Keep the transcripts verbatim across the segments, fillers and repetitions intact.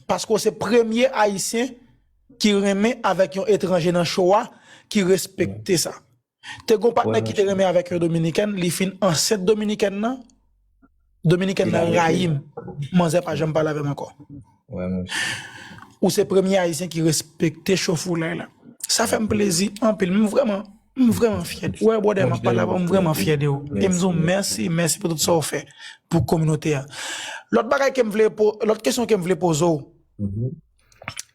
Paske w se premye Ayisyen ki renmen avèk yon etranje nan show a, ki respekte sa. Te gon patnè ki te renmen avèk yon Dominikèn, li fin ansent Dominikèn nan, Dominikèn nan rayi m. Manzè pa janm pale avè m ankò. Ou se premye Ayisyen ki respekte show foulay la. Sa fè m plezi anpil. M vrèman, m vrèman fyè. Ou wè, brother, m ap pale avè w, m vrèman fyè de ou. E m di w mèsi, mèsi pou tout sa w fè pou kominote a. Lòt bagay ke m vle, lòt kesyon ke m vle poze w,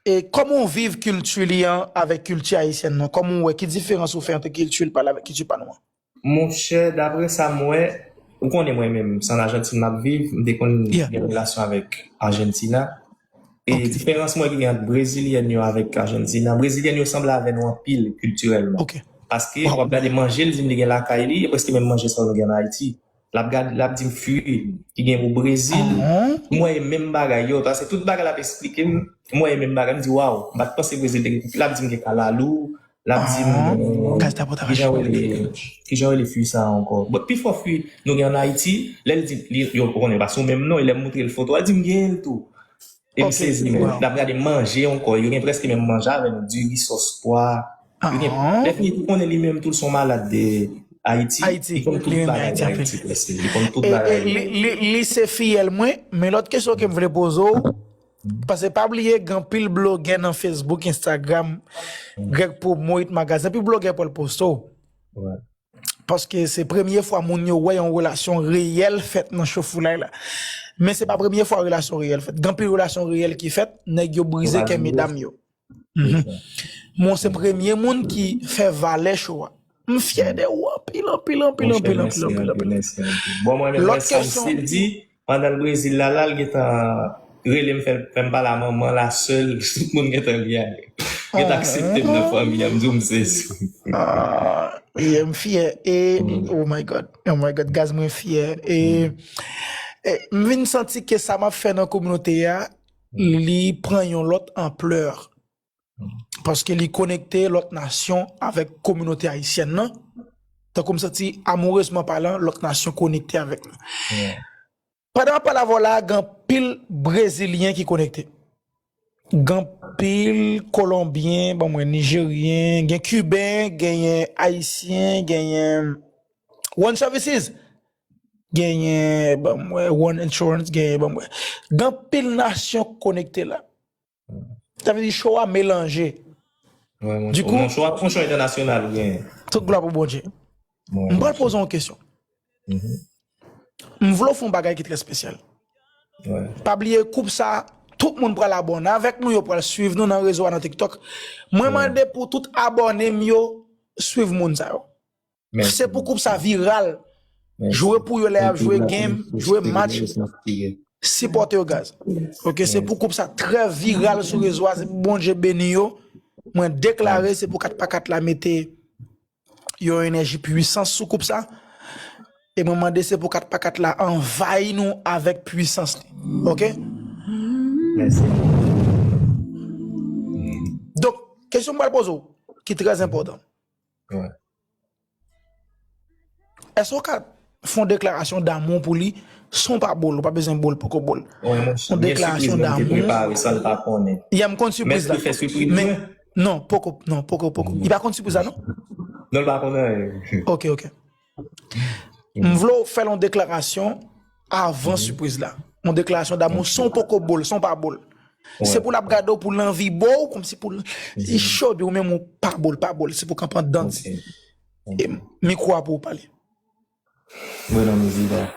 e kòman w viv kilti li an avèk kilti ayisyèn nan? Kòman w wè, ki diferans ou fè ant kilti l pa l avèk kilti pa nou an? Monchè, daprè sa m wè, ou konnen mwen menm, se ann Ajantin m ap viv, m te konn gen relasyon avèk Argentina. E diferans mwen ki gen ant Brezilyèn yo avèk Argentina, Brezilyèn yo sanble avè nou anpil kiltirèlman. Paske w ap gade manje l di m li gen lakay li, e prèske menm manje sa yo nou gen ann Ayiti. L ap gad, l ap di m fwi ki gen pou Brezil. M wè e menm bagay yo, paske tout bagay l ap eksplike m, m wè e menm bagay. M di, waw, m pa t panse Brezil te gen, l ap di m gen kalalou, l ap di m, kijan rele, kijan rele fwi sa a ankò? Bon, pifò fwi nou gen ann Ayiti, lè l di, li, yo konnen pa sou menm non, e lè m montre l foto a, l di m gen l tou. E m sezi, men. L ap gade manje ankò, yo gen prèske menm manje avè nou, diri, sòs pwa. Yo gen, lè fini tou konnen li menm tou l se yon malad de Ayiti, li konn tout bagay de Ayiti prèske, li konn tout bagay. Li, li, li se fiyèl mwen, men lòt kesyon ke m vle poze w, paske pa bliye gen anpil blogè nan Facebook, Instagram, Greg Promo, It Magazine, anpil blogè pral poste w. Paske se premye fwa moun yo wè yon relasyon reyèl fèt nan show foulay la. Men se pa premye fwa relasyon reyèl fèt. Gen anpil relasyon reyèl ki fèt, nèg yo brize kè medam yo. Men w se premye moun ki fè valè show a. M fyè de ou anpil, anpil, anpil, anpil, anpil, anpil, anpil. Bon, mwen menm, lòt kesyon, pandan l Brezil la, la, l gentan rele m, fè, fè m pale a manman l, a sè l, tout moun gentan li ale. Gentan aksepte m nan fanmi a, m di w m sezi. Ah, yeah, m fyè. E, oh my God, oh my God, gaz mwen fyè. E, e m vin santi ke sa m ap fè nan kominote a, li pran yon lòt anplè. Paske li konekte lòt nasyon avèk kominote ayisyèn nan. Tankou m santi, amourezman palan, lòt nasyon konekte avèk nou. Pandan m ap pale avè w la, gen anpil Brezilyen ki konekte. Gen anpil Kolonbyen, ban mwen, Nijeryen, gen Kiben, genyen Ayisyen, genyen One Services, genyen, ban mwen, One Insurance, genyen, ban mwen. Gen anpil nasyon konekte la. Sa vle di show a melanje. Dikou, show a, yon show entènasyonal ou genyen. Tout glwa pou Bondye. M pral poze w yon kesyon. M vle w fè yon bagay ki trè espesyal. Pa bliye koup sa, tout moun pral abòne avèk nou, yo pral swiv nou nan rezo a, nan TikTok. Mwen mande pou tout abòne m yo swiv moun sa yo. Se pou koup sa viral. Jwe pou yo lè y ap jwe game, jwe match. Sipòte yo, gaz. Ok, se pou koup sa trè viral sou rezo a, se pou Bondye beni yo. Mwen deklare se pou kat pa kat la mete yon enèji pwisans sou koup sa. E mwen mande se pou kat pa kat la anvayi nou avèk pwisans li. Ok? Donk, kesyon m pral poze w, ki trè enpòtan. Èske w ka fè yon deklarasyon damou pou li san w pa bo l, ou pa bezwen bo l, poko bo l? Yon deklarasyon damou. Ya, m konn sipriz la. Men, non, poko, non, poko, poko. Li pa konn sipriz la, non? Non, l pa konn anyen. Ok, ok. M vle w fè l yon deklarasyon avan sipriz la. Yon deklarasyon damou san w poko bo l, san w pa bo l. Se pou l ap gade w, pou l anvi bo w, kòmsi pou l, li cho, epi ou menm ou pa bo l, pa bo l. Se pou kanpe anndan l. E mikwo a pou w pale. Bueno, mi vida,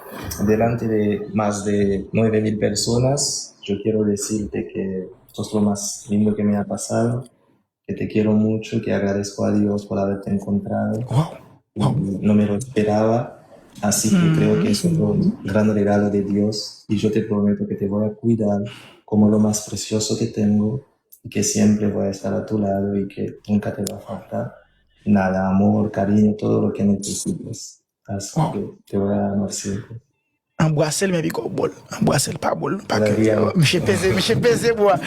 delante de más de nueve mil personas, yo quiero decirte que sos lo más lindo que me ha pasado, que te quiero mucho, que agradezco a Dios por haberte encontrado. No me lo esperaba, así que creo que es otro gran regalo de Dios y yo te prometo que te voy a cuidar como lo más precioso que tengo y que siempre voy a estar a tu lado y que nunca te va a faltar nada, amor, cariño, todo lo que necesites. Así que te voy a amar siempre. Anbrase l, men piko bo l. Anbrase l, pa bo l. Pa ke misye peze, misye peze bwa.